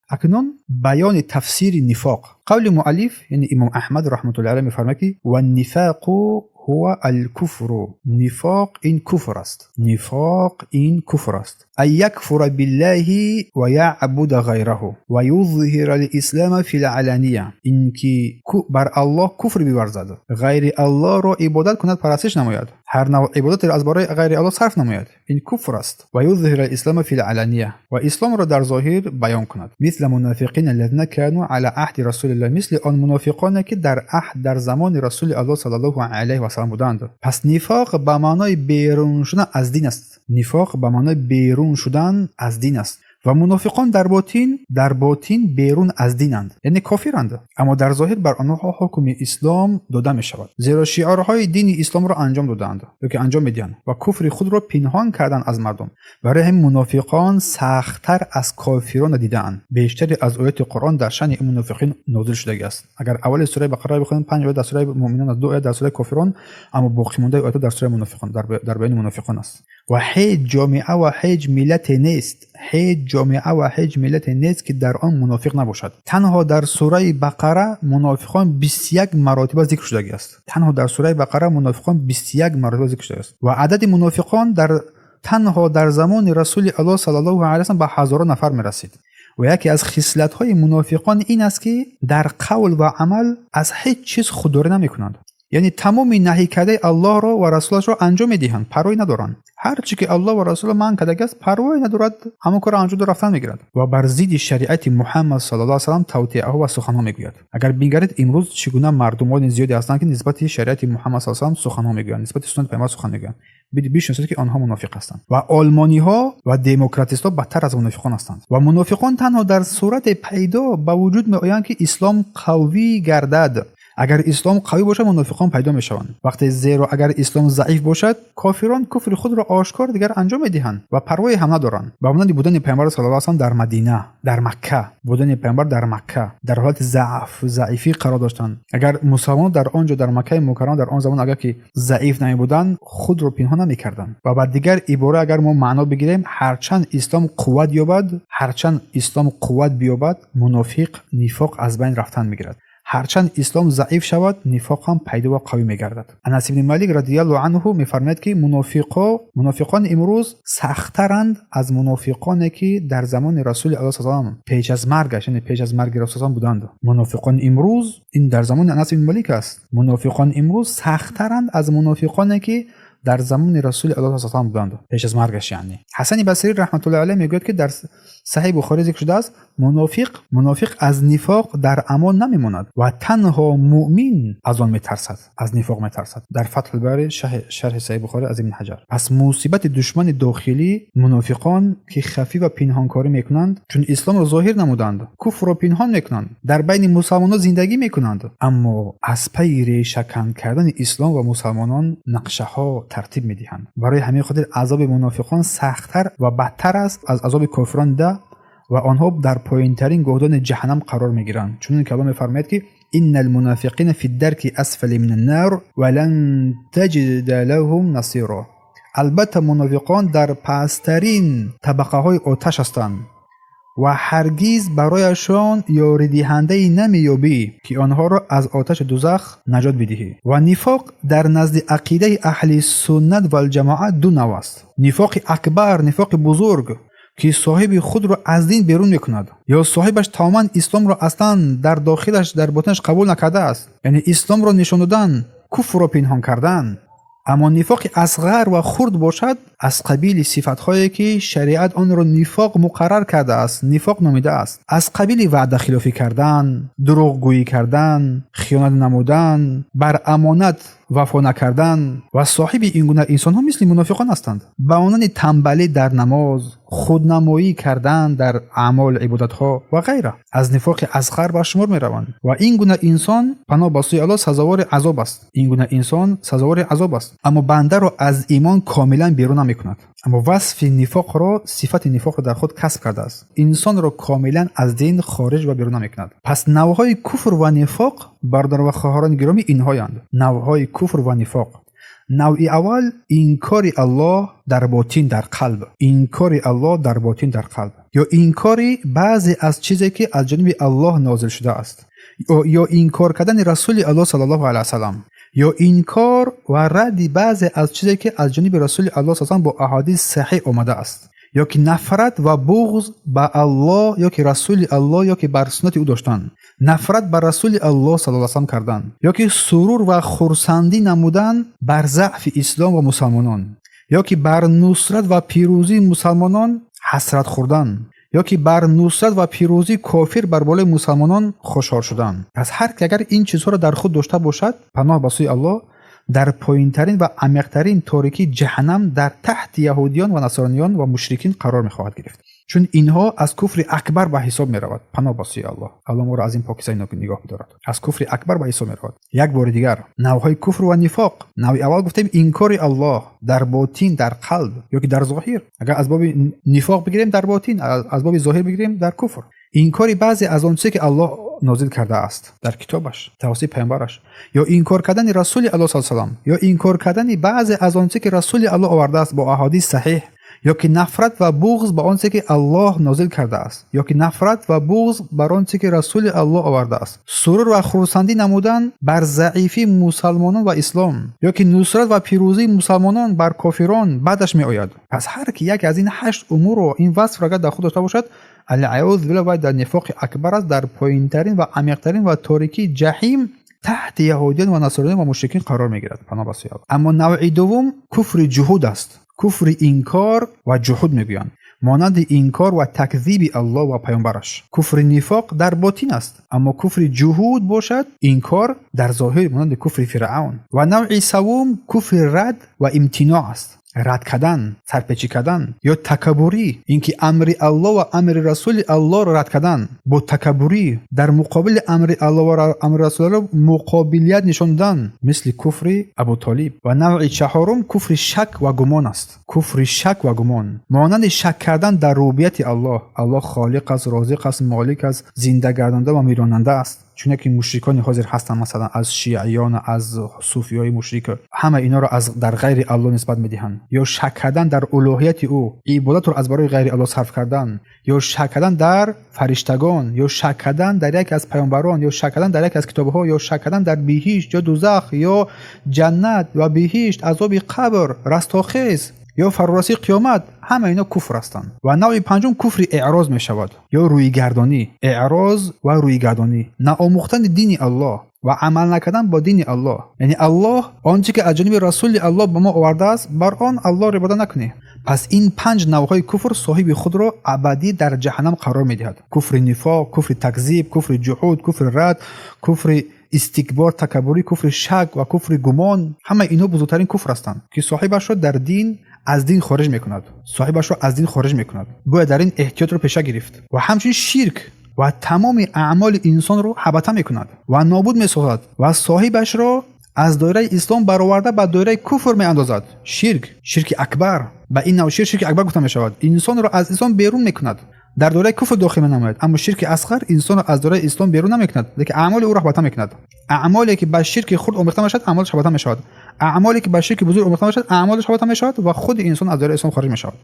Акнун баёни тафсири нифоқ. Қавли муаллиф, яъне имом Аҳмад раҳматуллоҳи алайҳ, мефармояд, ки ваннифоқу ҳува алкуфру. Нифоқ ин куфр аст. Нифоқ ин куфр аст. Ан якфура биллаҳи ва яъбуда ғайраҳу ва юзҳира алислама фил алания. Ин ки бар Аллоҳ куфр биварзад, ғайри Аллоҳро ибодат кунад, парастиш намояд, ҳар навъ ибодатеро аз барои ғайри Аллоҳ сарф намояд. Ин куфр аст. Ва юзҳира алислама фил алания. Ва исломро дар зоҳир баён кунад. Мисла мунофиқина аллазина кану ала аҳди расулиллаҳ. Мисли он мунофиқоне, ки дар аҳд, дар замони Расули Аллоҳ саллаллоҳу алайҳи васаллам буданд. Пас нифоқ ба маънои берун шудан аз дин аст. Нифоқ ба маънои берун шудан аз дин аст. Ва мунофиқон дар ботин берун аз динанд, яъне кофиранд, аммо дар зоҳир бар онҳо ҳукми ислом дода мешавад, зеро шиорҳои дини исломро анҷом додаанд ё ки анҷом медиҳанд ва куфри худро пинҳон карданд аз мардум. Барои ҳамин мунофиқон сахттар аз кофирон дидаанд. Бештари аз ояти Қуръон дар шаъни ин мунофиқин нозил шудагӣ аст. Агар аввали сураи Бақара бихонем, панҷ оят дар сураи Муъминон аст, ду оят дар сураи Кофирон, аммо боқимондаи оятҳо дар сураи Мунофиқон, дар баёни мунофиқон аст. Ва ҳеҷ ҷомеа ва ҳеҷ миллате нест, ҳеҷ ҷомеа ва ҳеҷ миллате нест, ки дар он мунофиқ набошад. Танҳо дар сураи Бақара мунофиқон 21 маротиба зикр шудагӣ аст. Танҳо дар сураи Бақара мунофиқон 21 маротиба зикр шудааст. Ва адади мунофиқон дар танҳо дар замони Расули Аллоҳ саллаллоҳу алайҳи васаллам ба ҳазорон нафар мерасид. Ва яке аз хислатҳои мунофиқон ин аст, ки дар қавл ва амал аз ҳеҷ чиз худдорӣ намекунанд, яъне тамоми наҳӣ кардаи Аллоҳро ва расулашро анҷом медиҳанд, парвоӣ надоранд. Ҳар чӣ ки Аллоҳ ва расул манъ кардагиаст, парвоӣ надорад, ҳамон корро анҷом дода рафтан мегирад ва бар зидди шариати Муҳаммад саллаллоҳу алайҳи васаллам тавтиаҳо ва суханҳо мегӯяд. Агар бингаред, имрӯз чӣ гуна мардумони зиёде ҳастанд, ки нисбати шариати Муҳаммад саллаллоҳу алайҳи васаллам суханҳо мегӯянд, нисбати суннати Пайғамбар сухан мегӯянд, бишносед, ки онҳо мунофиқ ҳастанд. Ва олмониҳо ва демократистҳо бадтар аз мунофиқон ҳастанд. Ва мунофиқон танҳо дар сурате пайдо ба вуҷуд меоянд, ки ислом қавӣ гардад. Агар ислом қавӣ бошад, мунофиқон пайдо мешаванд вақте, зеро агар ислом заиф бошад, кофирон куфри худро ошкор дигар анҷом медиҳанд ва парвое ҳам надоранд. Ба монанди будани Пайғамбар саллаллоҳу алайҳи васаллам дар Мадина, дар Макка. Будани Пайғамбар дар Макка дар ҳолати заъф, заифӣ қарор доштанд. Агар мусалмонон дар он ҷо, дар Маккаи Мукаррама, дар он замон агар ки заиф намебуданд, худро пинҳон намекарданд. Ва ба дигар ибора агар мо маъно бигирем, ҳарчанд ислом қувват ёбад, ҳарчанд ислом қувват биёбад, мунофиқ, нифоқ аз байн рафтан мегирад. Ҳарчанд ислом заиф шавад, нифоқ ҳам пайдо ва қавӣ мегардад. Анас ибни Малик радиаллоҳу анҳу мефармояд, ки мунофиқон имрӯз сахттаранд аз мунофиқоне, ки дар замони Расули Аллоҳ салам пеш аз маргаш, яъне пеш аз марги Расул салам буданд. Мунофиқон имрӯз, ин дар замони Анас ибни Малик аст, мунофиқон имрӯз сахттаранд аз мунофиқоне, ки дар замони Расули Аллоҳ салам буданд пеш аз маргаш. Яъне Ҳасани Басрӣ раҳматуллоҳи алайҳ мегӯяд, ки дар Саҳиҳи Бухорӣ зикр шудааст: мунофиқ аз нифоқ дар амон намемонад ва танҳо муъмин аз он метарсад, аз нифоқ метарсад. Дар Фатҳулбари, шарҳи Саҳиҳи Бухорӣ аз Ибни Ҳаҷар. Пас мусибати душмани дохилӣ мунофиқон, ки хафӣ ва пинҳонкорӣ мекунанд, чун исломро зоҳир намуданд, куфрро пинҳон мекунанд, дар байни мусалмонон зиндагӣ мекунанд, аммо аз пайи решакан кардани ислом ва мусалмонон нақшаҳо тартиб медиҳанд. Барои ҳамин хотир азоби мунофиқон сахттар ва бадтар аст аз азоби кофирон дида ва онҳо дар поёнтарин гӯҳдони ҷаҳаннам қарор мегиранд, чунон ки Аллоҳ мефармояд, ки إن المنافقين في الدرك الأسفل من النار ولن تجد لهم نصيرا. Албатта, мунофиқон дар пасттарин табақаҳои оташ ҳастанд ва ҳаргиз барояшон ёридиҳандае намеёбӣ, ки онҳоро аз оташи дузах наҷот бидиҳӣ. Ва нифоқ дар назди ақидаи аҳли суннат валҷамоат ду нав аст: нифоқи акбар, нифоқи бузург, ки соҳиби худро аз дин берун мекунад ё соҳибаш тамоман исломро аслан дар дохилаш, дар ботинаш қабул накардааст, яъне исломро нишон додан, куфрро пинҳон кардан. Аммо нифоқи асғар ва хурд бошад, аз қабили сифатҳое, ки шариат онро нифоқ муқаррар кардааст, нифоқ номидааст, аз қабили ваъдахилофӣ кардан, дурӯғгӯӣ кардан, хиёнат намудан, бар амонат вафо накардан. Ва соҳиби ин гуна инсонҳо мисли мунофиқон ҳастанд, ба монанди тамбалӣ дар намоз, худнамоӣ кардан дар аъмоли ибодатҳо ва ғайра, аз нифоқи асғар ба шумор мераванд. Ва ин гуна инсон, паноҳ ба сӯи Аллоҳ, сазовори азоб аст. Ин гуна инсон сазовори азоб аст, аммо бандаро аз имон комилан берун намекунад, аммо васфи нифоқро, сифати нифоқро дар худ касб кардааст, инсонро комилан аз дин хориҷ ва берун намекунад. Пас навъҳои куфр ва нифоқ, бародар ва хоҳарони гиромӣ, инҳоянд. Навъҳои куфр ва нифоқ: навъи аввал — инкори Аллоҳ дар ботин, дар қалб, инкори Аллоҳ дар ботин, дар қалб. Ё инкори баъзе аз чизе, ки аз ҷониби Аллоҳ нозил шудааст, ё инкор кардани Расули Аллоҳ саллаллоҳу алайҳи васаллам, ё инкор ва радди баъзе аз чизе, ки аз ҷониби Расули Аллоҳ саллаллоҳу бо аҳодис саҳеҳ омадааст, ё ки нафрат ва буғз ба Аллоҳ ё ки Расули Аллоҳ ё ки бар суннати ӯ доштан, нафрат ба Расули Аллоҳ саллаллоҳу алайҳи васаллам кардан, ё ки сурур ва хурсандӣ намудан бар заъфи ислом ва мусалмонон, ё ки бар нусрат ва пирӯзии мусалмонон ҳасрат хӯрдан, ё ки бар нусрат ва пирӯзии кофир бар болои мусалмонон хушҳол шудан. Пас ҳар ки агар ин чизҳоро дар худ дошта бошад, паноҳ ба сӯи Аллоҳ, дар поинтарин ва амиқтарин торикии ҷаҳаннам дар таҳти яҳудиён ва насрониён ва мушрикин қарор мехоҳад гирифт, чун инҳо аз куфри акбар ба ҳисоб меравад. Паноҳ ба сӯи Аллоҳ, Аллоҳ моро аз ин покиза нигоҳ бидорад. Аз куфри акбар ба ҳисоб меравад. Як бори дигар, навъҳои куфр ва нифоқ. Навъи аввал гуфтем, инкори Аллоҳ дар ботин, дар қалб ё ки дар зоҳир. Агар аз боби нифоқ бигирем, дар ботин, аз боби зоҳир бигирем, дар куфр. Инкори баъзе аз он чизе, ки Аллоҳ нозил кардааст дар китобаш тавассути паёмбараш, ё инкор кардани Расули Аллоҳ с салам, ё инкор кардани баъзе аз он чизе, ки Расули Аллоҳ овардааст бо аҳодис саҳеҳ, ё ки нафрат ва буғз ба он чизе, ки Аллоҳ нозил кардааст, ё ки нафрат ва буғз бар он чизе, ки Расули Аллоҳ овардааст, сурур ва хурсандӣ намудан бар заифии мусалмонон ва ислом, ё ки нусрат ва пирӯзии мусалмонон бар кофирон баъдаш меояд. Пас ҳар ки яке аз ин ҳашт умурро, ин васфро агар дар худ дошта бошад, алъаёз билла, вай дар нифоқи акбар аст, дар поинтарин ва амиқтарин ва торикии ҷаҳим таҳти яҳудиён ва насрониён ва мушрикин қарор мегирад. Паноҳ ба сӯи Аллоҳ. Аммо навъи дуввум куфри ҷуҳуд аст. Куфри инкор ва ҷуҳуд мегӯянд, монанди инкор ва такзиби Аллоҳ ва паёмбараш. Куфри нифоқ дар ботин аст, аммо куфри ҷуҳуд бошад, инкор дар зоҳир, монанди куфри Фиръавн. Ва навъи саввум куфри рад ва имтиноъ аст: рад кардан, сарпечӣ кардан ё такаббурӣ, ин ки амри Аллоҳ ва амри Расули Аллоҳро рад кардан бо такаббурӣ, дар муқобили амри Аллоҳ ва амри Расулаллоҳ муқобилият нишон додан, мисли куфри Абутолиб. Ва навъи чаҳорум куфри шак ва гумон аст. Куфри шак ва гумон, монанди шак кардан дар рубубияти Аллоҳ: Аллоҳ холиқ аст, розиқ аст, молик аст, зиндагардонанда ва миронанда аст, чуне ки мушрикони ҳозир ҳастанд, масалан, аз шиаён, аз суфиёи мушрик, ҳама инҳоро аз дар ғайри Аллоҳ нисбат медиҳанд, ё шак кардан дар улӯҳияти ӯ, ибодатро аз барои ғайри Аллоҳ сарф кардан, ё шак кардан дар фариштагон, ё шак кардан дар яке аз паёмбарон, ё шак кардан дар яке аз китобҳо, ё шак кардан дар биҳишт ё дузах, ё ҷаннат ва биҳишт, азоби қабр, растохез ё фарорасии қиёмат. Ҳама ино куфр ҳастанд. Ва навъи панҷум куфри эъроз мешавад ё рӯйгардонӣ. Эъроз ва рӯйгардонӣ, наомӯхтани дини Аллоҳ ва амал накардан бо дини Аллоҳ, яъне Аллоҳ он чи ки аз ҷониби Расули Аллоҳ ба мо овардааст, бар он Аллоҳро ибодат накунӣ. Пас ин панҷ навъҳои куфр соҳиби худро абадӣ дар ҷаҳаннам қарор медиҳад: куфри нифоқ, куфри такзиб, куфри ҷуҳуд, куфри рад, куфри истикбор, такаббурӣ, куфри шак ва куфри гумон. Ҳама инҳо бузургтарин куфр ҳастанд, ки соҳибашро дар дин аз дин хориҷ мекунад, соҳибашро аз дин хориҷ мекунад. Бояд дар ин эҳтиётро пеша гирифт. Ва ҳамчунин ширк ва тамоми аъмоли инсонро ҳабата мекунад ва нобуд месозад ва соҳибашро аз доираи ислом бароварда, ба доираи куфр меандозад. Ширк, ширки акбар, ба ин навъ ширк ширки акбар гуфта мешавад, инсонро аз ислом берун мекунад, дар доираи куфр дохил менамояд. Аммо ширки асғар инсонро аз доираи ислом берун намекунад, лекин аъмоли ӯро ҳабата мекунад. Аъмоле ки ба ширки хурд омехта мешавад, аъмолаш ҳабата мешавад. Аъмоле ки ба ширки бузург омехта мешавад, аъмолаш ҳабата мешавад ва худи инсон аз доираи ислом хориҷ мешавад.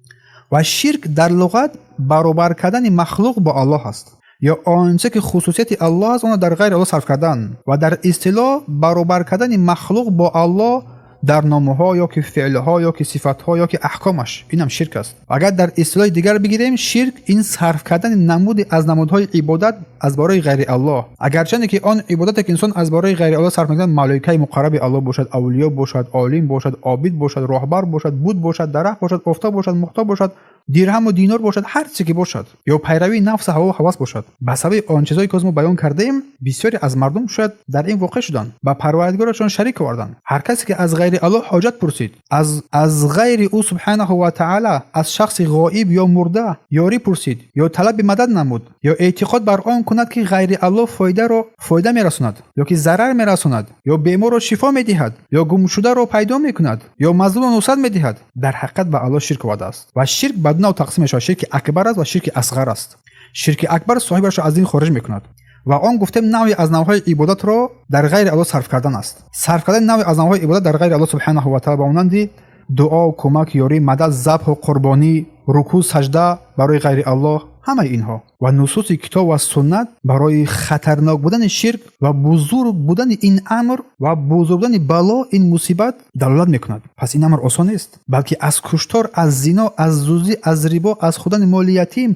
Ва ширк дар луғат баробар кардани махлуқ бо Аллоҳ аст ё он чизе ки хусусияти Аллоҳ аст, онро дар ғайри Аллоҳ сарф кардан, ва дар истилоҳ баробар кардани махлуқ бо Аллоҳ дар номҳо ё ки феълҳо ё ки сифатҳо ё ки аҳкомаш, инам ширк аст. Агар дар истилоҳи дигар бигирем, ширк ин сарф кардани намуде аз намудҳои ибодат аз барои ғайри Аллоҳ, агарчанде ки он ибодате ки инсон аз барои ғайри Аллоҳ сарф мекунад, малоикаи муқарраби Аллоҳ бошад, авлиё бошад, олим бошад, обид бошад, роҳбар бошад, буд бошад, дарахт бошад, офтоб бошад, моҳтоб бошад, дирҳаму динор бошад, ҳар чизе ки бошад, ё пайравии нафс, ҳаву ҳавас бошад. Ба сабаби он чизҳое ки мо баён кардаем, бисёре аз мардум шояд дар ин воқеъ шуданд, ба Парвардигорашон шарик оварданд. Ҳар касе ки аз ғайри Аллоҳ ҳоҷат пурсид, аз ғайри ӯ субҳанаҳу ва таъала, аз шахси ғоиб ё мурда ёрӣ пурсид ё талаби мадад намуд, ё эътиқод бар он кунад, ки ғайри Аллоҳ фоидаро фоида мерасонад ё ки зарар мерасонад, ё беморро шифо медиҳад, ё гумшударо пайдо мекунад, ё мазлумро нусрат медиҳад, дар ҳақиқат ба Аллоҳ ширк овардааст. Ва ширк ба ду навъ тақсим мешавад: ширки акбар аст ва ширки асғар аст. Ширки акбар соҳибашро аз дин хориҷ мекунад ва он, гуфтем, навъе аз навъҳои ибодатро дар ғайри Аллоҳ сарф кардан аст. Сарф кардани навъе аз навъҳои ибодат дар ғайри Аллоҳ субҳанаҳу ва таъала, ба монанди дуо, кӯмак, ёрӣ, мадад, забҳу қурбонӣ, рукӯъ, саҷда барои ғайри Аллоҳ. Ҳамаи инҳо ва нусуси китоб ва суннат барои хатарнок будани ширк ва бузург будани ин амр ва бузург будани бало, ин мусибат далолат мекунад. Пас ин амр осон нест, балки аз куштор, аз зино, аз дуздӣ, аз рибо, аз хӯрдани моли ятим,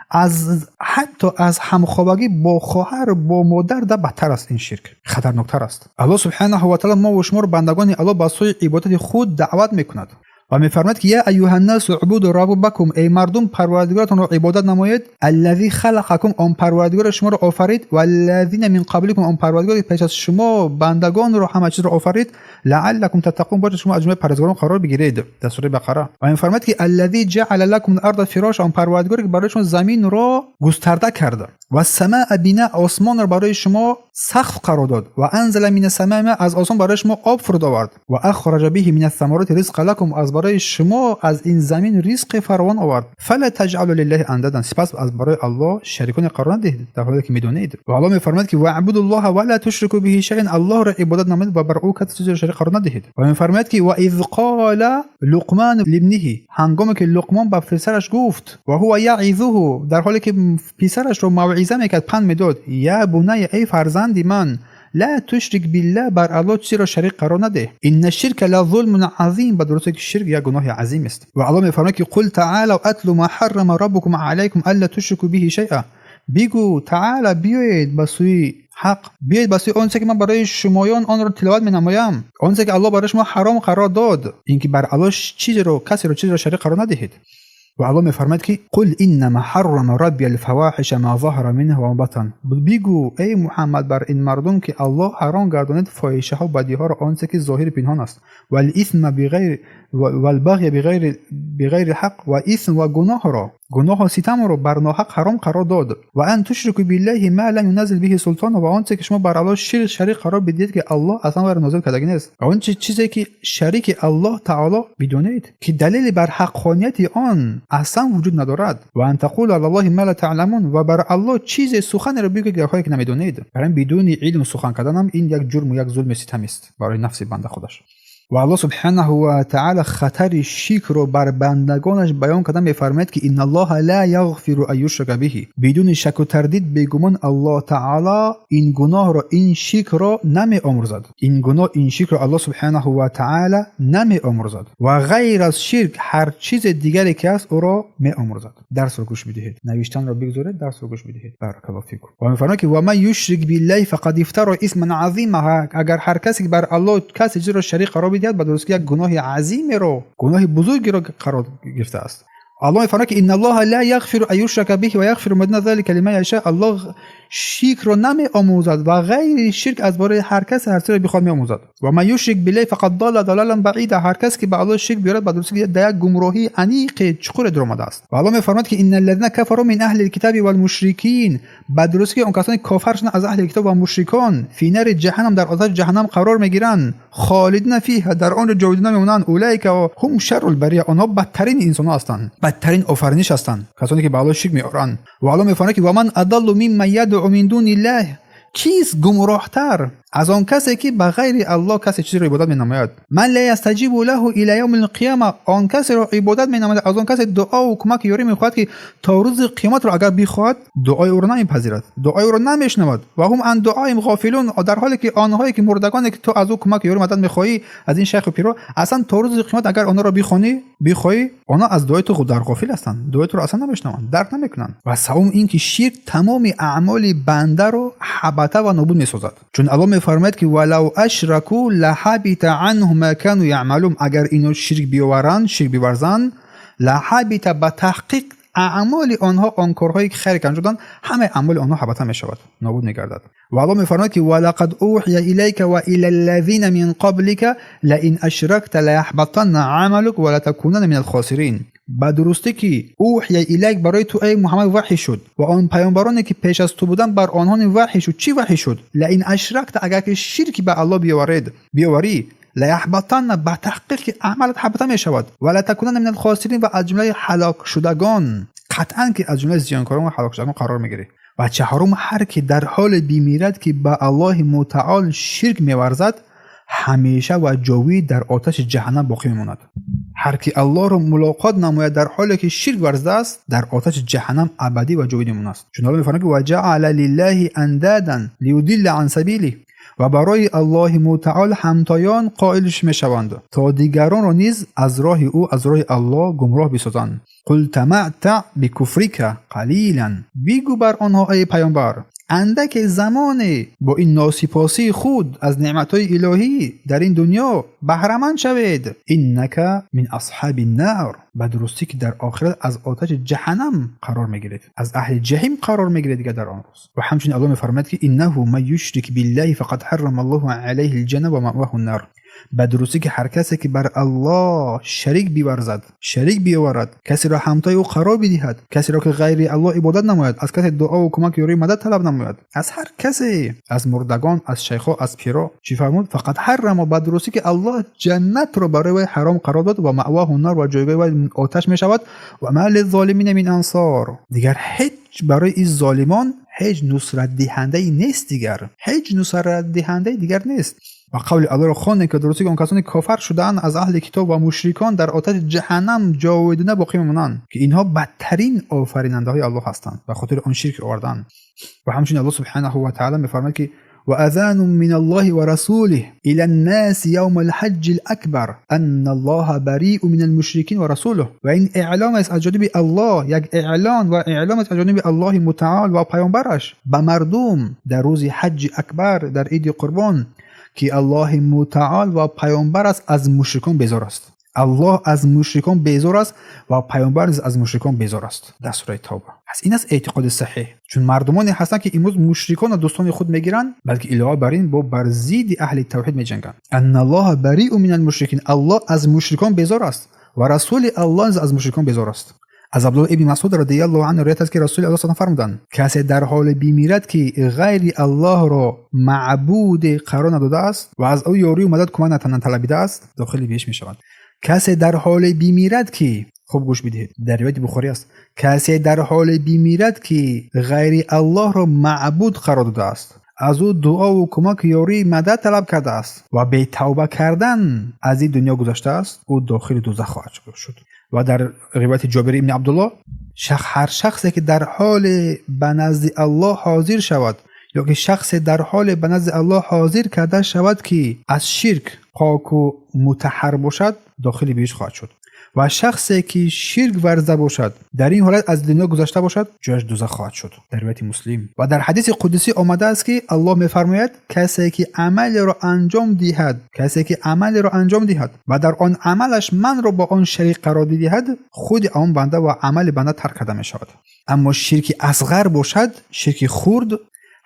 аз ҳатто аз ҳамхобагӣ бо хоҳар, бо модар да бадтар аст ин ширк, хатарноктар аст. Аллоҳ субҳанаҳу ва таъала мо шуморо, бандагони Аллоҳ, ба сӯи ибодати худ даъват мекунад ва мефармояд ки: «Я аюҳаннасу убуду роббакум», эй мардум, парвардигоратонро ибодат намоед, аллази халақакум, он парвардигоре шуморо офарид, валлазина мин қабликум, он парвардигоре пеш аз шумо бандагонро, ҳама чизро офарид, лааллакум таттақун, бошад шумо аз ҷумлаи парҳезгорон қарор бигиред, дар сураи Бақара. Ва мефармояд ки: аллази ҷаъала лакум арда фироша, он парвардигоре ки барои шумо заминро густарда карда, ва самаа бина, осмонро барои шумо сақф қарор дод, ва анзала мина самаи ма, аз осмон барои шумо об фуруд овард, ва ахраҷа биҳи мина самароти ризқа лакум, аз барои шумо аз ин замин ризқи фаровон овард. Фала таҷъалу лиллаҳи андадан, сипас аз барои Аллоҳ шариконе қарор надиҳед, дар ҳоле ки медонед. Ва Аллоҳ мефармояд ки: ваъбудуллоҳа ва ла тушрику биҳи шайъан, Аллоҳро ибодат намоед ва бар ӯ касе чизеро шарик қарор надиҳед. Ва мефармояд ки: ва из қола Луқману либниҳи, ҳангоме ки Луқмон ба писараш гуфт, ва ҳува яъизуҳу, дар ҳоле ки писарашро мавъиза мекард, панд медод, я бунайя, эй фарзанди ман, ла тушрик биллаҳ, бар Аллоҳ чизеро шарик қарор надеҳ, инна ширка ла зулмун азим, ба дурусте ки ширк як гуноҳи азим аст. Ва Аллоҳ мефармояд ки: қул таалав атлу ма ҳаррама раббукум алайкум алла тушрику биҳи шайъа, бигӯ таала, биёед ба сӯи ҳақ, биёед ба сӯи он чизе ки ман барои шумоён онро тиловат менамоям, он чизе ки Аллоҳ барои шумо ҳаром қарор дод, ин ки бар Аллоҳ чизеро, касеро, чизеро шарик қарор надиҳед. Ва Аллоҳ мефармояд ки: қул иннама ҳаррама рабби алфавоҳиша ма заҳара минҳа ва ма батан, бигӯ, эй Муҳаммад, бар ин мардум, ки Аллоҳ ҳаром гардонид фоҳишаҳо, бадиҳоро, он чизе ки зоҳири пинҳон аст, валисма валбағя биғайри ҳақ, ва исм ва гуноҳро, гуноҳу ситамро бар ноҳақ ҳаром қарор дод, ва ан тушрику биллаҳи ма лам юназзил биҳи султона, ва он чизе ки шумо бар Аллоҳ ширк, шарик қарор бидиҳед, ки Аллоҳ аслан вайро нозил кардагӣ нест, ва он чизе ки шарики Аллоҳ таоло бидонед, ки далели бар ҳаққонияти он аслан вуҷуд надорад, ва ан тақулу алаллоҳи ма ла таъламун, ва бар Аллоҳ чизе, суханеро бигӯед, ки дар ҳоле ки намедонед. Барои бидуни илм сухан карданам ин як ҷурму як зулми ситамист барои нафси банда худаш. Ва Аллоҳ субҳанаҳу ва таъала хатари ширкро бар бандагонаш баён карда мефармояд ки: инналлоҳа ла яғфиру ан юшрака биҳи, бидуни шаку тардид, бегумон Аллоҳ таъала ин гуноҳро, ин ширкро намеомӯрзад. Ин гуноҳ, ин ширкро Аллоҳ субҳанаҳу ва таъала намеомӯрзад ва ғайр аз ширк ҳар чизе дигаре ки ҳаст, ӯро меомӯрзад. Дарсро гӯш бидиҳед, навиштанро бигзоред, дарсро гӯш бидиҳед. Баракаллоҳу фикум. Ва мефармояд ки: ва ман юшрик биллаҳи фақад ифтаро исман азима, агар ҳар касе ки бар Аллоҳ касе чизеро шарик қарор бидиҳад, ба дурустӣ як гуноҳи азимеро, гуноҳи бузургеро қарор гирифтааст. Аллоҳ мефармояд ки: инналлоҳа ла яғфиру ан юшрака биҳи ва яғфиру ма дуна залика лиман яша, Аллоҳ ширкро намеомӯзад ва ғайри ширк аз бораи ҳар касе ҳар чизеро бихоҳад меомӯзад. Ва ман юшрик биллаҳи фақад далла далалан баида, ҳар касе ки ба Аллоҳ ширк биёрад, ба дурустӣ дар як гумроҳии аниқе, чуқуре дуромадааст. Ва Аллоҳ мефармояд ки: инна аллазина кафару мин аҳли лкитаби валмушрикин, ба дурустӣ он касоне кофар шуданд аз аҳли китоб ва мушрикон, фи нари ҷаҳаннам, дар оташи ҷаҳаннам қарор мегиранд, холидина фиҳа, дар он ҷо ҷовидона мемонанд, улайка ҳум шаррул бария, онҳо бадтарин инсонҳо ҳастанд, бадтарин офариниш ҳастанд, касоне ки ба Аллоҳ ширк меоранд. Ва Аллоҳ мефармояд ки: ва ман адаллу мимман ядъу мин дуниллаҳ, кист гумроҳтар аз он касе ки ба ғайри Аллоҳ касе чизеро ибодат менамояд, ман ла ястаҷибу лаҳу ила явми лқияма, он касеро ибодат менамояд, аз он касе дуову кӯмаки ёрӣ мехоҳад, ки то рӯзи қиёматро агар бихоҳад, дуои ӯро намепазирад, дуои ӯро намешнавад. Ва ҳум ан дуоим ғофилун, дар ҳоле ки онҳое ки мурдагоне ки ту аз ӯ кӯмаки ёрӣ, мадад мехоҳӣ аз ин шайху пиро, аслан то рӯзи қиёмат агар онҳоро бихонӣ, бихоҳӣ, онҳо аз дуои ту дар ғофил ҳастанд, дуои туро аслан намешнаванд, дарк намекунанд. Ва саввум ин ки ширк тамоми аъмоли бандаро ҳабата ва нобуд месозад, чун Аллоҳ мефармояд ки: валав ашраку лаҳабита анҳум ма кану яъмалун, агар ино ширк биёваранд, ширк биварзанд, лаҳабита, ба таҳқиқ аъмоли онҳо, он корҳое ки хайре ки анҷом доданд, ҳамаи аъмоли онҳо ҳабата мешавад, нобуд мегардад. Ва Аллоҳ мефармояд ки: валақад ӯҳия илайка ва ила аллазина мин қаблика лаин ашракта лаяҳбатанна амалук ва латакунанна мин алхосирин, ба дурустӣ ки ӯҳия илайк, барои ту, эй Муҳаммад, ваҳй шуд ва он паёмбароне ки пеш аз ту буданд, бар онҳо ваҳй шуд. Чӣ ваҳй шуд? Лаин ашракта, агар ки ширки ба Аллоҳ биёваред, биёварӣ, лаяҳбатанна, ба таҳқиқ ки амалат ҳабата мешавад, ва латакунанна мин алхосирин, ва аз ҷумлаи ҳалокшудагон, қатъан ки аз ҷумлаи зиёнкорон ва ҳалокшудагон қарор мегирӣ. Ва чаҳорум, ҳар ки дар ҳоле бимирад, ки ба Аллоҳи мутаол ширк меварзад, ҳамеша ва ҷовид дар оташи ҷаҳаннам боқӣ мемонад. Ҳар ки Аллоҳро мулоқот намояд дар ҳоле ки ширк варзидааст, дар оташи ҷаҳаннам абадӣ ва ҷовид мемонад. Чун Аллоҳ мефармояд ки وجعل لله أندادا ليضل عن سبيله, ва барои Аллоҳи мутаол ҳамтоён қоил мешаванд, то дигаронро низ аз роҳи ӯ, аз роҳи Аллоҳ гумроҳ бисозанд. قل تمتع بكفرك قليلا, бигӯ бар онҳо, эй паёмбар, андаке замоне бо ин носипосии худ аз неъматҳои илоҳӣ дар ин дунё баҳраманд шавед. إنك من أصحاب النار, ба дурустӣ ки дар охират аз оташи ҷаҳаннам қарор мегиред, аз аҳли ҷаҳим қарор мегиред дигар дар он рӯз. Ва ҳамчунин Аллоҳ мефармояд ки إنه من يشرك بالله فقد حرم الله عليه الجنة ومأواه النار, ба дурустӣ ки ҳар касе ки бар Аллоҳ шарик биварзад, шарик биёварад, касеро ҳамтои ӯ қарор бидиҳад, касеро ки ғайри Аллоҳ ибодат намояд, аз касе дуову кӯмак, ёрию мадад талаб намояд, аз ҳар касе, аз мурдагон, аз шайхҳо, аз пиро, чӣ фармуд? فقد حرم, ба дурустӣ ки Аллоҳ ҷаннатро барои вай ҳаром қарор дод, ومأواه النار, ва ҷойгоҳи вай оташ мешавад, وما للظالمين من أنصار, дигар ҳеҷ барои ин золимон ҳеҷ нусратдиҳандае нест, дигар ҳеҷ нусратдиҳандаи дигар нест. Ва қавли Аллоҳро хондем ки дурустӣ он касоне кофар шудаанд аз аҳли китоб ва мушрикон дар оташи ҷаҳаннам ҷовидона боқӣ мемонанд, ки инҳо бадтарин офаринандаҳои Аллоҳ ҳастанд ба хотири он ширк овардан. Ва ҳамчунин Аллоҳ سبحانه وتعالى мефармояд ки وأذان من الله ورسوله إلى الناس يوم الحج الأكبر أن الله بريء من المشركين ورسوله, ва ин эълом аст аз ҷониби Аллоҳ, як эълон ва эълом аст аз ҷониби Аллоҳи мутаол ва паёмбараш ба мардум дар рӯзи ҳаҷҷи акбар, дар иди қурбон, ки Аллоҳи мутаол ва паёмбар аст аз мушрикон безор аст. Аллоҳ аз мушрикон безор аст ва паёмбар низ аз мушрикон безор аст, дар сураи Тавба. Пас ин аст эътиқоди саҳеҳ, чун мардумоне ҳастанд, ки имрӯз мушриконро дӯстони худ мегиранд, балки илова бар ин бо бар зидди аҳли тавҳид меҷанганд. أن الله بريء من المشركين, Аллоҳ аз мушрикон безор аст ва расули Аллоҳ низ аз мушрикон безор аст. Аз Абдулло ибни Масъуд رضي الله عنه ривоят аст, ки расули Аллоҳ салам фармуданд: касе дар ҳоле бимирад, ки ғайри Аллоҳро маъбуде қарор надодааст ва аз ӯ ёрию мадад, кӯмак наталабидааст, дохили биҳишт мешавад. Касе дар ҳоле бимирад, ки, хуб гӯш бидиҳед, дар ривояти Бухорӣ аст, касе дар ҳоле бимирад, ки ғайри Аллоҳро маъбуд қарор додааст, аз ӯ дуову кӯмак, ёрии мадад талаб кардааст ва бетавба кардан аз ин дунё гузаштааст, ӯ дохили дӯзах хоҳад шуд. Ва дар ривояти Ҷобир ибни Абдуллоҳ: ҳар шахсе ки дар ҳоле ба назди Аллоҳ ҳозир шавад ё ки шахсе дар ҳоле ба назди Аллоҳ ҳозир карда шавад, ки аз ширк поку мутаҳҳар бошад, дохили биҳишт хоҳад шуд, ва шахсе ки ширк варзида бошад, дар ин ҳолат аз дунё гузашта бошад, ҷояш дӯзах хоҳад шуд, дар ривояти Муслим. Ва дар ҳадиси қудсӣ омадааст, ки Аллоҳ мефармояд: касе ки амалеро анҷом диҳад, касе ки амалеро анҷом диҳад ва дар он амалаш манро бо он шарик қарор диҳад, худи он банда ва амали банда тарк карда мешавад. Аммо ширки асғар бошад, ширки хурд,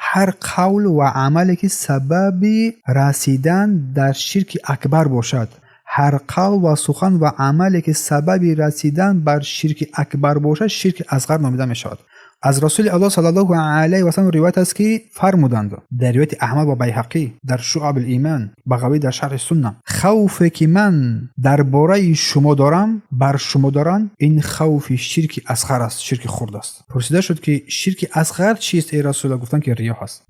ҳар қавл ва амале ки сабаби расидан дар ширки акбар бошад, ҳар қавл ва сухан ва амале ки сабаби расидан бар ширки акбар бошад, ширки асғар номида мешавад. Аз расули Аллоҳ صلى الله عليه وسلم ривоят аст, ки фармуданд, дар ривояти Аҳмад ва Байҳақӣ дар Шуаб Иман, Бағавӣ дар Шарҳи Сунна: хавфе ки ман дар бораи шумо дорам, бар шумо дорам, ин хавфи ширки асғар аст, ширки хурд аст. Пурсида шуд, ки ширки асғар чист, эй расулаллоҳ? Гуфтанд, ки риё ҳаст,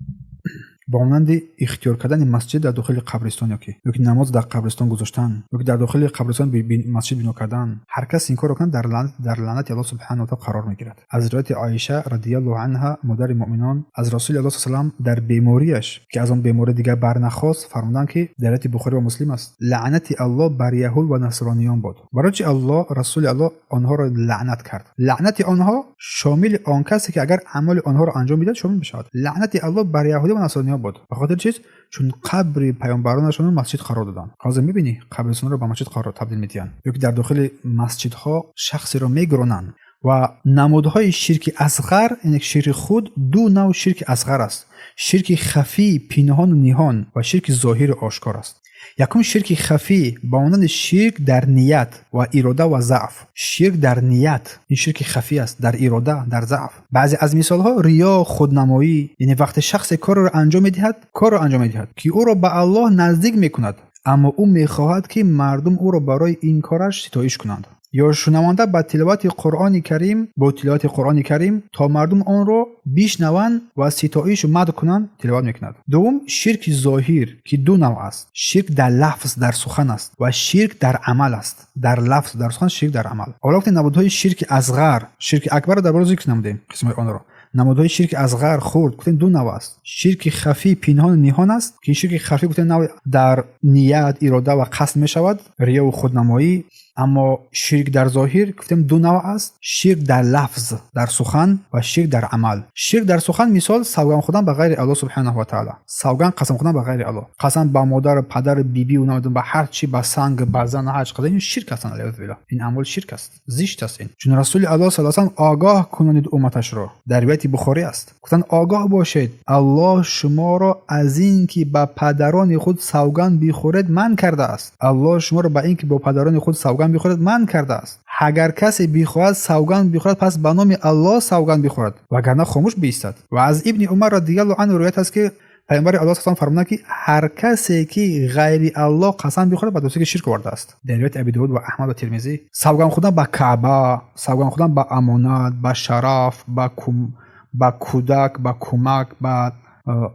ба монанди ихтиёр кардани масҷид дар дохили қабристон ёки намоз дар қабристон гузоштан, ёки дар дохили қабристон масҷид бино кардан. Ҳар кас ин корро кунад, дар лаънати Аллоҳ سبحانه وتعالى қарор мегирад. Аз ривояти Оиша رضي الله عنها, модари муъминон, аз расули Аллоҳ салам дар бемориаш, ки аз он беморӣ дигар барнахост, фармуданд, ки дар ривояти Бухорӣ ва Муслим аст: лаънати Аллоҳ бар яҳуд ва насрониён бод. Барои чи Аллоҳ, расули Аллоҳ онҳоро лаънат кард? Лаънати онҳо шомили он касе ки агар амали онҳоро анҷом бидиҳад, шомил мешавад. Лаънати Аллоҳ бар яҳудӣ ва насрониён буд ба хотири чиз? Чун қабри паёмбаронашонро масҷид қарор доданд. Ҳозир мебинӣ, қабристонро ба масҷид қарор табдил медиҳанд ё ки дар дохили масҷидҳо шахсеро мегиронанд. Ва намудҳои ширки асғар, яъне ширки худ, ду навъ ширки асғар аст: ширки хафӣ, пинҳону ниҳон, ва ширки зоҳиру ошкор аст. Якум, ширки хафӣ, ба монанди ширк дар ният ва ирода ва заъф. Ширк дар ният, ин ширки хафӣ аст, дар ирода, дар заъф. Баъзе аз мисолҳо: риё, худнамоӣ, яъне вақте шахсе корро анҷом медиҳад, корро анҷом медиҳад, ки ӯро ба Аллоҳ наздик мекунад, аммо ӯ мехоҳад, ки мардум ӯро барои ин кораш ситоиш кунанд. Ё шунаванда ба тиловати Қуръони Карим, бо тиловати Қуръони Карим то мардум онро бишнаванд ва ситоишу мадҳ кунанд, тиловат мекунад. Дуввум, ширки зоҳир, ки ду навъ аст. Ширк дар лафз, дар сухан аст ва ширк дар амал аст. Дар лафз, дар сухан, ширк дар амал. Ҳоло гуфтем намудҳои ширки асғар, ширки акбарро дар боло зикр намудем, қисмҳои онро. Намудҳои ширки асғар, хурд, гуфтем ду навъ аст. Ширки хафӣ, пинҳону ниҳон аст, ки ширки хафӣ гуфтем навъ дар ният, ирода ва қасд мешавад, риёву худнамоӣ. Аммо ширк дар зоҳир гуфтем ду навъ аст: ширк дар лафз, дар сухан ва ширк дар амал. Ширк дар сухан, мисол, савган хӯрдан ба ғайри Аллоҳ субҳанаҳу ва таъала, савган, қасам хӯрдан ба ғайри Аллоҳ, қасам ба модар, падар, бибию намедонам ба ҳар чи, ба санг, ба зан, ҳар чи қадар, ин ширк ҳастанд, алиязу ин амал ширк аст, зишт аст ин. Чун Расули Аллоҳ саллаллоҳу алайҳи васаллам огоҳ кунонид умматашро, дар ривояти Бухорӣ аст, гуфтанд: огоҳ бошед, Аллоҳ шуморо аз ин ки ба падарони худ савганд бихӯред манъ кардааст. Аллоҳ шуморо ба ин ки бо падарони худ савганд бихӯред манъ кардааст. Агар касе бихоҳад савганд бихӯрад, пас ба номи Аллоҳ савганд бихӯрад, вагарна хомӯш биистад. Ва аз Ибни Умар радиаллоҳу анҳу ривоят аст, ки Паёмбари Аллоҳ саллаллоҳу фармуданд, ки ҳар касе ки ғайри Аллоҳ қасам бихӯрад, ба дурустӣ ширк овардааст. Дар ривояти Аби Довуд ва Аҳмад ва Термизӣ. Савганд хӯрдан ба Каъба, савганд хӯрдан ба амонат, ба шараф, ба кӯдак, ба кӯмак, ба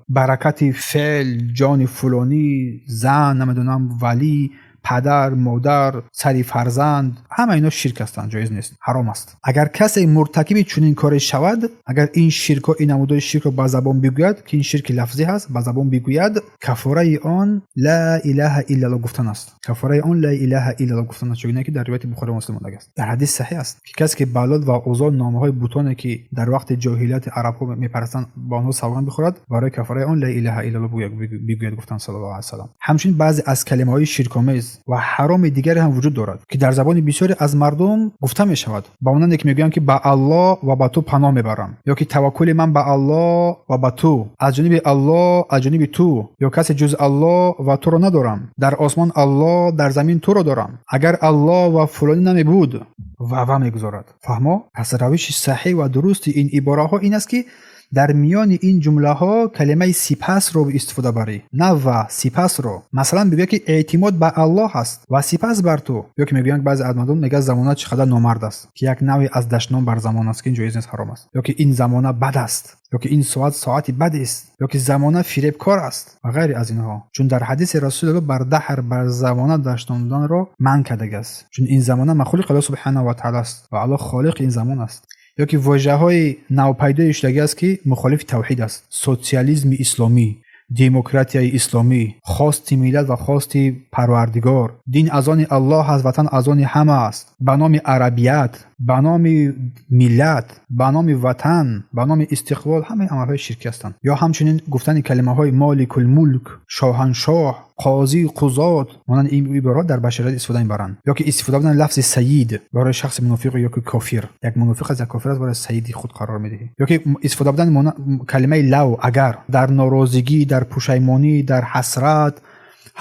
баракати феъл, ҷони фулонӣ, зан, намедонам, валӣ, падар, модар, сари фарзанд, ҳама ино ширк ҳастанд, ҷоиз нест, ҳаром аст. Агар касе муртакиби чунин коре шавад, агар ин ширкҳо, ин намудҳои ширкро ба забон бигӯяд, ки ин ширки лафзӣ ҳаст, ба забон бигӯяд, кафораи он ла илаҳа иллаллоҳ гуфтан аст. Кафораи он ла илаҳа иллаллоҳ гуфтан аст, чунон ки дар ривояти Бухорӣ ва Муслим омадааст. Дар ҳадис саҳеҳ аст, ки касе ки ба Лот ва Уззо, номаҳои бутоне ки дар вақти ҷоҳилияти арабҳо мепарастанд, ба онҳо савганд бихӯрад, барои кафораи он ла илаҳа иллаллоҳ бигӯяд, гуфтанд саллаллоҳу алайҳи васаллам. Ҳамчунин баъзе аз калимаҳои ширкомез ва ҳароми дигаре ҳам вуҷуд дорад, ки дар забони бисёре аз мардум гуфта мешавад, ба монанде ки мегӯянд, ки ба Аллоҳ ва ба ту паноҳ мебарам, ё ки таваккули ман ба Аллоҳ ва ба ту, аз ҷониби Аллоҳ, аз ҷониби ту, ё касе ҷуз Аллоҳ ва туро надорам, дар осмон Аллоҳ, дар замин туро дорам, агар Аллоҳ ва фулонӣ намебуд, ва мегузорад. Фаҳмо? Пас равиши саҳеҳ ва дурусти ин ибораҳо ин аст, ки дар миёни ин ҷумлаҳо калимаи сипасро истифода барӣ, на ва, сипасро. Масалан, бигӯяд, ки эътимод ба Аллоҳ ҳаст ва сипас бар ту. Ё ки мегӯянд баъзе аз мардум, мегӯяд, замона чӣ қадар номард аст, ки як навъе аз дашном бар замон аст, ки ин ҷоиз нест, ҳаром аст. Ё ки ин замона бад аст, ё ки ин соат соати бадест, ё ки замона фиребкор аст ва ғайре аз инҳо. Чун дар ҳадиси Расулуллоҳ бар даҳр, бар замона дашном доданро манъ кардагааст, чун ин замона махлуқи Аллоҳ субҳанаҳу ва таъала аст ва Аллоҳ холиқи ин замон аст. Ё ки вожаҳои навпайдои шудагӣ аст, ки мухолифи тавҳид аст: социализми исломӣ, демократияи исломӣ, хости миллат ва хости Парвардигор, дин аз они Аллоҳ аст, ватан аз они ҳама аст, ба номи арабият, ба номи миллат, ба номи ватан, ба номи истиқлол, ҳамаи амалҳои ширкӣ ҳастанд. Ё ҳамчунин гуфтани калимаҳои моликулмулк, шоҳаншоҳ, қозӣ, қузот, монанди ин ибораҳо дар башарият истифода мебаранд. Ё ки истифода бурдани лафзи сайид барои шахси мунофиқ ё ки кофир, як мунофиқ аст, як кофир аст, барои сайиди худ қарор медиҳӣ. Ё ки истифода бурдани калимаи лав, агар, дар норозигӣ, дар пушаймонӣ, дар ҳасрат,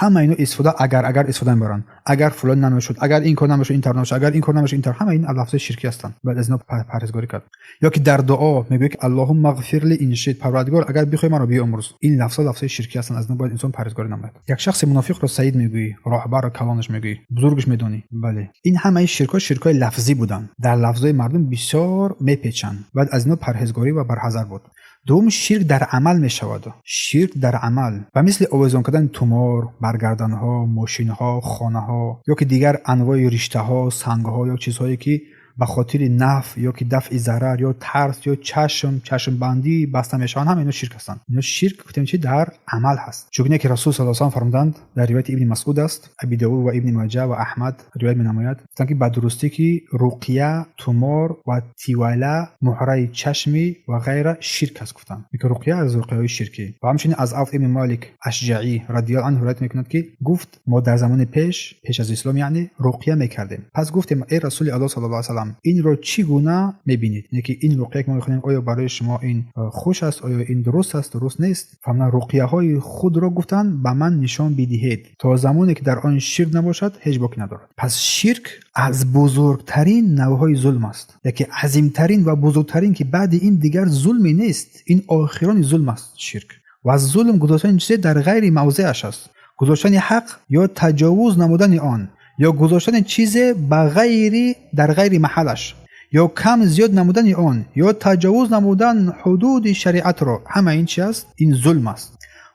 ҳама ино истифода, агар, агар истифода мебаранд: агар фулон намешуд, агар ин кор намешуд, ин тавр намешуд, агар ин кор намешуд, ин тавр, ҳама ин лафзҳои ширкӣ ҳастанд, бояд аз ино парҳезгорӣ кард. Ё ки дар дуо мегӯяд, ки аллоҳумма ғфирли ин шит, Парвардигор, агар бихоҳӣ, маро биомӯрз. Ин лафзҳо лафзҳои ширкӣ ҳастанд, аз ино бояд инсон парҳезгорӣ намояд. Як шахси мунофиқро саид мегӯӣ, роҳбарро калонаш мегӯӣ, бузургаш медонӣ. Бале, ин ҳамаи ширкҳо ширкҳои лафзӣ буданд, дар лафзҳои мардум бисёр мепечанд, бояд аз ино парҳезгорӣ ва барҳазар буд. Дуввум, ширк дар амал мешавад. Ширк дар амал ба мисли овезон кардани тумор бар гарданҳо, мошинҳо, хонаҳо ё ки дигар анвои риштаҳо, сангҳо ё чизҳое, ки ба хотири нафъ ё ки дафъи зарар ё тарс ё чашм, чашмбандӣ баста мешаванд, ҳама ино ширк ҳастанд. Ино ширк гуфтем, чи дар амал ҳаст. Чунки ки Расул саллаллоҳу алайҳи васаллам фармуданд, дар ривояти Ибни Масъуд аст, Аби Довуд ва Ибни Маҷа ва Аҳмад ривоят менамояд, гуфтанд, ки ба дурустӣ ки руқия, тумор ва тивала, муҳраи чашмӣ ва ғайра ширк аст, гуфтанд. Ки руқия аз руқияҳои ширкӣ. Ва ҳамчунин аз Авф ибни Малик Ашҷаӣ радиаллоҳу анҳу ривоят мекунад, ки гуфт: мо дар замони пеш, пеш аз ислом яъне, руқия мекардем. Пас гуфтем: эй Расули Аллоҳ саллаллоҳу алайҳи васаллам, инро чӣ гуна мебинед? Яъне ки ин руқия, ки мо мехонем, оё барои шумо ин хуш аст, оё ин дуруст аст, дуруст нест? Фармуданд: руқияҳои худро, гуфтанд, ба ман нишон бидиҳед, то замоне ки дар он ширк набошад, ҳеҷ боке надорад. Пас ширк аз бузургтарин навъҳои зулм аст, яке азимтарин ва бузургтарин, ки баъди ин дигар зулме нест, ин охирони зулм аст ширк. Ва зулм гузоштани чизе дар ғайри мавзеаш аст, гузоштани ҳақ ё таҷовуз намудани он. ё гузоштани чизе ба ғайри дар ғайри маҳаллаш, ё кам зиёд намудани он, ё таҷовуз намудан ҳудуди шариатро, ҳама ин чи аст? Ин зулм аст.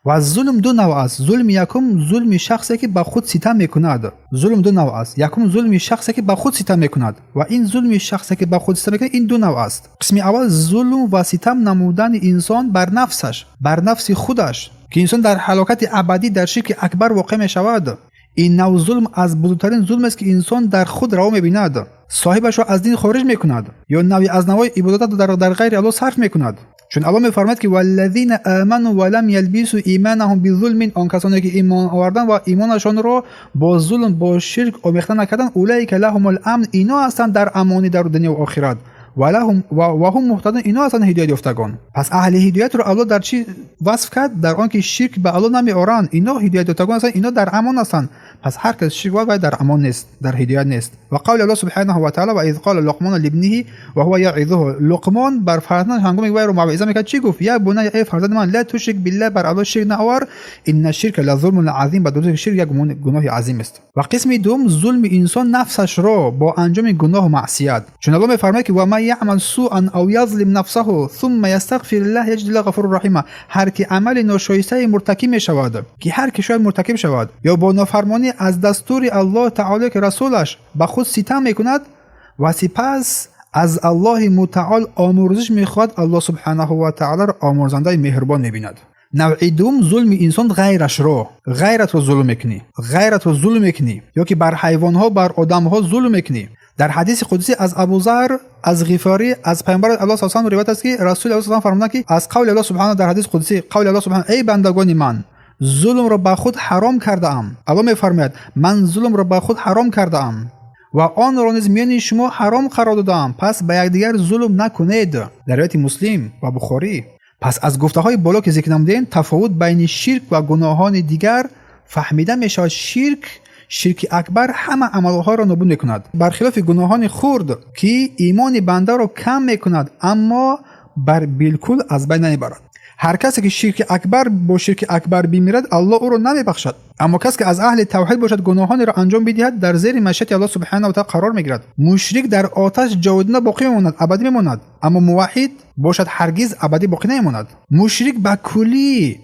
Ва зулм ду навъ аст. Зулми якум зулми шахсе, ки ба худ ситам мекунад. Зулм ду навъ аст. Якум зулми шахсе, ки ба худ ситам мекунад, ва ин зулми шахсе, ки ба худ ситам мекунад, ин ду навъ аст. Қисми аввал зулм ва ситам намудани инсон бар нафсаш, бар нафси худаш, ки инсон дар ҳалокати абадӣ дар ширки акбар воқеъ мешавад. Ин навъ зулм аз бузургтарин зулмест, ки инсон дар худ раво мебинад, соҳибашро аз дин хориҷ мекунад ё навъе аз навъҳои ибодат дар ғайри Аллоҳ сарф мекунад. Чун Аллоҳ мефармояд, ки والذين آمنوا ولم يلبسوا إيمانهم بظلم, он касоне, ки имон оварданд ва имонашонро бо зулм, бо ширк омехта накарданд, أولئك لهم الأمن, ино ҳастанд дар амонӣ дар дунё ва охират, وهم مهتدون, ино ҳастанд ҳидоят ёфтагон. Пас аҳли ҳидоятро Аллоҳ дар чӣ васф кард? Дар он ки ширк ба Аллоҳ намеоранд. Ино ҳидоят ёфтагон ҳастанд, ино дар амон ҳастанд. Пас ҳар кас ширк вард, вай дар амон нест, дар ҳидоят нест. وقول الله سبحانه وتعالى وإذ قال لقمان لابنه وهو يعظه, Луқмон бар фарзандаш, ҳангоме вайро мавъиза мекард, чӣ гуфт? يا بني, эй фарзанди ман, لا تشرك بالله, бар Аллоҳ ширк наовар, إن الشرك لظلم عظيم, ба дурусти ширк як гуноҳи азим аст. Ва қисми дуюм зулми инсон нафсашро бо анҷоми гуноҳу маъсият. Чун Аллоҳ мефармояд, ки ومن يعمل سوءا أو يظلم نفسه ثم يستغفر الله يجد الله غفورا رحيما, ҳар ки амали ношоистае муртакиб мешавад, ки ҳар ки шояд муртакиб шавад, ё бо нофармонӣ аз дастури Аллоҳ таоло, ки расулаш, ба худ ситам мекунад ва сипас аз Аллоҳи мутаол омӯрзиш мехоҳад, Аллоҳ субҳанаҳу ва таолоро омӯрзандаи меҳрубон мебинад. Навъи дуюм зулми инсон ғайрашро, ғайратро зулм мекунӣ, ғайратро зулм мекунӣ ё ки бар ҳайвонҳо, бар одамҳо зулм мекунӣ. Дар ҳадиси қудсӣ аз Абузар аз Ғифорӣ аз Паёмбари Аллоҳ с ривоят аст, ки Расули Аллоҳ с фармуданд, ки аз қавли Аллоҳ субҳана дар ҳадиси қудсӣ, қавли Аллоҳ субҳана: эй бандагони ман, зулмро ба худ ҳаром кардаам. Аллоҳ мефармояд: ман зулмро ба худ ҳаром кардаам ва онро низ миёни шумо ҳаром қарор додаам, пас ба якдигар зулм накунед. Дар ривояти Муслим ва Бухорӣ. Пас аз гуфтаҳои боло, ки зикр намудем, тафовут байни ширк ва гуноҳони дигар фаҳмида мешавад. Ширк, ширки акбар, ҳама амалҳоро нобуд мекунад, бархилофи гуноҳони хурд, ки имони бандаро кам мекунад, аммо бар билкул аз байн намебарад. Ҳар касе ки ширки акбар бо ширки акбар бимирад, Аллоҳ ӯро намебахшад. Аммо касе ки аз аҳли тавҳид бошад, гуноҳонеро анҷом бидиҳад, дар зери машиати Аллоҳ субҳана ва таала қарор мегирад. Мушрик дар оташ ҷовидона боқӣ мемонад, абадӣ мемонад, аммо муваҳҳид бошад, ҳаргиз абадӣ боқӣ намемонад. Мушрик ба куллӣ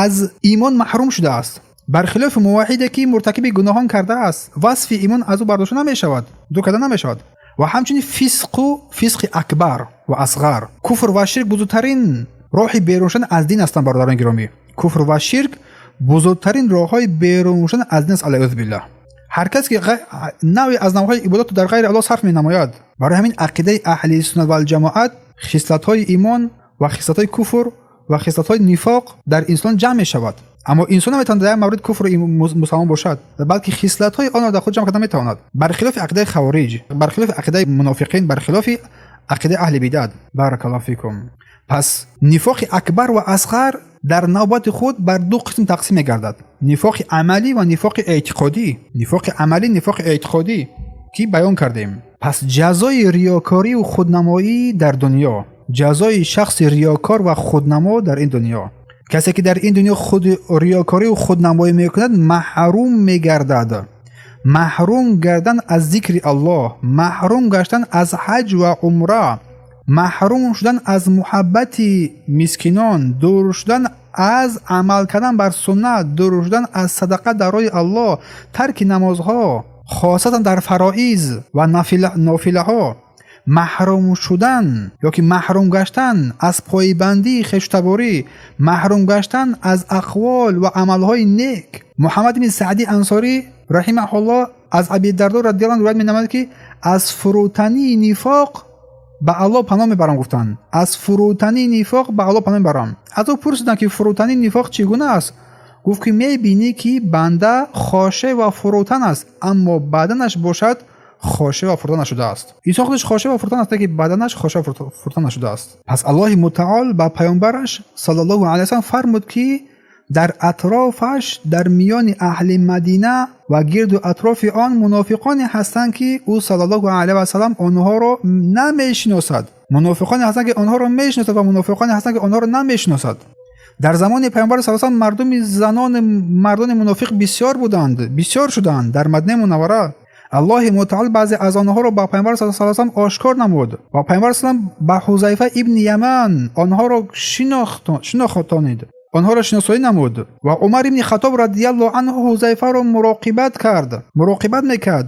аз имон маҳрум шудааст, бархилофи муваҳҳиде, ки муртакиби гуноҳон кардааст, васфи имон аз ӯ бардошта намешавад, дур карда намешавад. Ва ҳамчунин фисқу фисқи акбар ва асғар, куфр ва ширк бузургтарин роҳи берун шудан аз дин ҳастанд. Бародарони гиромӣ, куфр ва ширк бузургтарин роҳҳои берун шудан аз дин аст, العياذ بالله. Ҳар кас ки навъе аз навъҳои ибодатро дар ғайри Аллоҳ сарф менамояд. Барои ҳамин ақидаи аҳли суннат валҷамоат хислатҳои имон ва хислатҳои куфр ва хислатҳои нифоқ дар инсон ҷамъ мешавад. Аммо инсон наметавонад дар як маврид куфру мусалмон бошад, балки хислатҳои онро дар худ ҷамъ карда метавонад, бархилофи ақидаи хавориҷ, бархилофи ақидаи мунофиқин, бархилофи ақидаи аҳли бидат. بارك الله فيكم. Пас нифоқи акбар ва асғар дар навбати худ бар ду қисм тақсим мегардад: нифоқи амалӣ ва нифоқи эътиқодӣ. Нифоқи амалӣ, нифоқи эътиқодӣ, ки баён кардем. Пас ҷазои риёкорию худнамоӣ дар дунё, ҷазои шахси риёкор ва худнамо дар ин дунё. Касе ки дар ин дунё худ риёкорию худнамоӣ мекунад, маҳрум мегардад. Маҳрум гардан аз зикри Аллоҳ, маҳрум гаштан аз ҳаҷ ва умра, маҳрум шудан аз муҳаббати мискинон, дур шудан аз амал кардан бар суннат, дур шудан аз садақа дар роҳи Аллоҳ, тарки намозҳо, хосатан дар фароиз ва нофилаҳо, маҳрум шудан ё ки маҳрум гаштан аз пойбандии хештаборӣ, маҳрум гаштан аз ақвол ва амалҳои нек. Муҳаммад ибни Саъди Ансорӣ رحمه الله аз Аби Дардо رضي الله ривоят менамояд, ки аз фурӯтании нифоқ ба Аллоҳ паноҳ мебарам гуфтанд. Аз фурӯтании нифоқ ба Аллоҳ паноҳ мебарам. Аз ӯ пурсиданд, ки фурӯтании нифоқ чӣ гуна аст? Гуфт, ки мебинӣ, ки банда хошеъ ва фурӯтан аст, аммо баданаш бошад хошеъ ва фурӯтан нашудааст. Инсон худаш хошеъ ва фурӯтан аст, ки баданаш хошеъ ва фурӯтан нашудааст. Пас Аллоҳи мутаол ба паёмбараш صلى الله عليه وسلم фармуд, ки дар атрофаш, дар миёни аҳли Мадина ва гирду атрофи он мунофиқоне ҳастанд, ки ӯ صلى الله عليه وسلم онҳоро намешиносад. Мунофиқоне ҳастанд, ки онҳоро мешиносад, ва мунофиқоне ҳастанд, ки онҳоро намешиносад. Дар замони Паёмбар саллаллоҳу алайҳи васаллам мардуми занони мардони мунофиқ бисёр буданд, бисёр шуданд дар Мадинаи Мунаввара. Аллоҳи мутаол баъзе аз онҳоро ба Паёмбар саллаллоҳу алайҳи васаллам ошкор намуд ва Паёмбар саллам ба Ҳузайфа ибни Яман онҳоро шинохтонид, онҳоро шиносоӣ намуд ва Умар ибни Хаттоб радиаллоҳу анҳу Ҳузайфаро муроқибат кард, муроқибат мекард.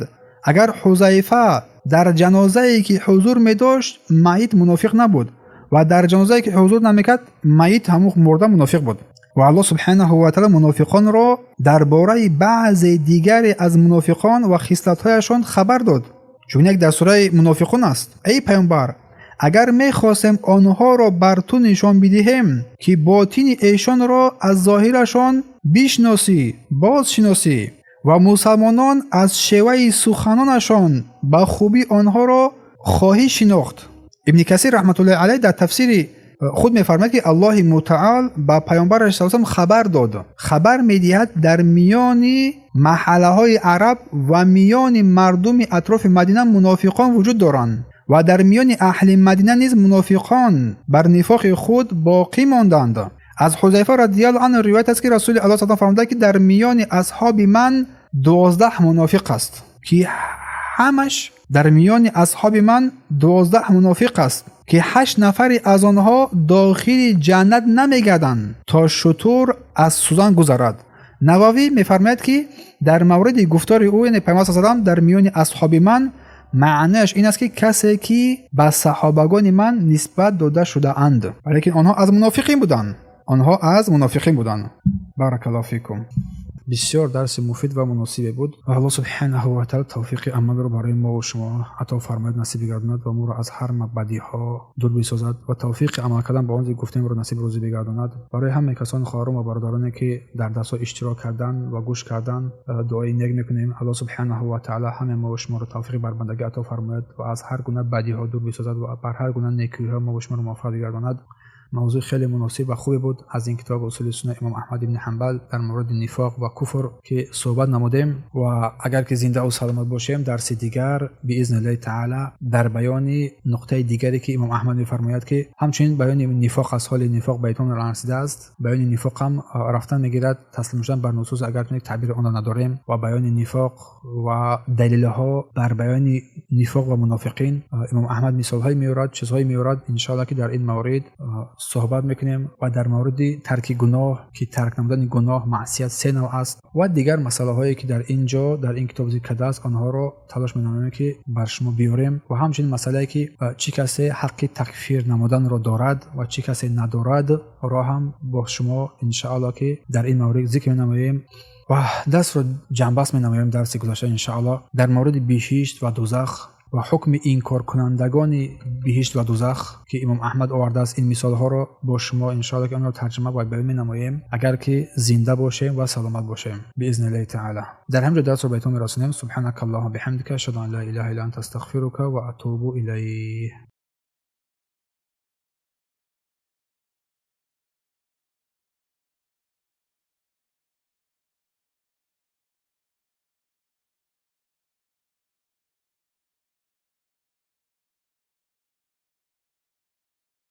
Агар Ҳузайфа дар ҷанозае ки ҳузур медошт, майит мунофиқ набуд ва дар ҷанозае ки ҳузур намекард, майит ҳамун мурда мунофиқ буд. Ва Аллоҳ субҳанаҳу ва таъала мунофиқонро дар бораи баъзе дигаре аз мунофиқон ва хислатҳояшон хабар дод, чун як дар сураи Мунофиқун аст: эй Паёмбар, агар мехостем онҳоро бар ту нишон бидиҳем, ки ботини эшонро аз зоҳирашон бишносӣ, бозшиносӣ ва мусалмонон аз шеваи суханонашон ба хубӣ онҳоро хоҳӣ шинохт. Ибни Касир раҳматуллоҳи алайҳ дар тафсири худ мефармояд, ки Аллоҳи мутаол ба Паёмбараш саллаллоҳу хабар дод, хабар медиҳад, дар миёни маҳаллаҳои араб ва миёни мардуми атрофи Мадина мунофиқон вуҷуд доранд ва дар миёни аҳли Мадина низ мунофиқон бар нифоқи худ боқӣ монданд. Аз Ҳузайфа радиаллоҳу анҳу ривоят аст, ки Расули Аллоҳ саллаллоҳу фармуда, ки дар миёни асҳоби ман 12 мунофиқ аст, ки ҳамаш дар миёни асҳоби ман 12 мунофиқ аст, ки ҳашт нафари аз онҳо дохили ҷаннат намегарданд, то шутур аз сӯзан гузарад. Нававӣ мефармояд, ки дар мавриди гуфтори ӯ, яъне Паёмбар саллаллоҳу, дар миёни асҳоби ман, маънояш ин аст, ки касе ки ба саҳобагони ман нисбат дода шудаанд, валекин онҳо аз мунофиқин буданд, онҳо аз мунофиқин буданд. Баракаллоҳу фикум. Бисёр дарси муфид ва муносибе буд ва Аллоҳ субҳанаҳу ва таъала тавфиқи амалро барои мо ва шумо ато фармояд, насиб бигардонад ва моро аз ҳар бадиҳо дур бисозад ва тавфиқи амал кардан ба он зи гуфтемро насиб рӯзӣ бигардонад. Барои ҳамаи касон, хоҳарон ва бародароне, ки дар дарсҳо иштирок кардан ва гӯш кардан, дуои нек мекунем. Аллоҳ субҳанаҳу ва таъала ҳамаи мо ва шуморо тавфиқи барбандагӣ ато фармояд ва аз ҳар гуна бадиҳо дур бисозад ва бар ҳар гуна некиҳо мо ва шуморо муваффақ бигардонад. Мавзӯи хеле муносиб ва хубе буд аз ин китоб Усули сунна Имом Аҳмад ибни Ҳанбал дар мавриди нифоқ ва куфр, ки суҳбат намудем. Ва агар ки зиндаву саломат бошем, дарси дигар биизниллаҳи таъала дар баёни нуқтаи дигаре, ки Имом Аҳмад мефармояд, ки ҳамчунин баёни нифоқ аз ҳоли нифоқ ба итмом нарасидааст, баёни нифоқ ҳам рафтан мегирад, таслим шудан бар нусус, агар таъбири онро надорем, ва баёни нифоқ ва далелҳо бар баёни нифоқ ва мунофиқин, Имом Аҳмад мисолҳое меорад, чизҳое меорад, иншоалло, ки дар ин маврид суҳбат мекунем ва дар мавриди тарки гуноҳ, ки тарк намудани гуноҳ, маъсият се навъ аст ва дигар масъалаҳое, ки дар ин ҷо дар ин китоб зикр кардааст, онҳоро талош менамоем, ки бар шумо биёрем. Ва ҳамчунин масъалае, ки чӣ касе ҳаққи такфир намуданро дорад ва чӣ касе надорад, ро ҳам бо шумо иншоалло, ки дар ин маврид зикр менамоем ва дарсро ҷамъбаст менамоем. Дарси гузашта иншоалло дар мавриди биҳишт ва дузах ва ҳукми инкоркунандагони биҳишт ва дузах, ки Имом Аҳмад овардааст, ин мисолҳоро бо шумо иншоалло, ки онро тарҷима ва баён менамоем, агар ки зинда бошем ва саломат бошем, биизниллаҳи таъала. Дар ҳамин ҷо дарсро ба итмом мерасонем. Субҳанака аллоҳума биҳамдика, ашҳаду ан ла илаҳа илла анта, астағфирука ва атубу илайҳ.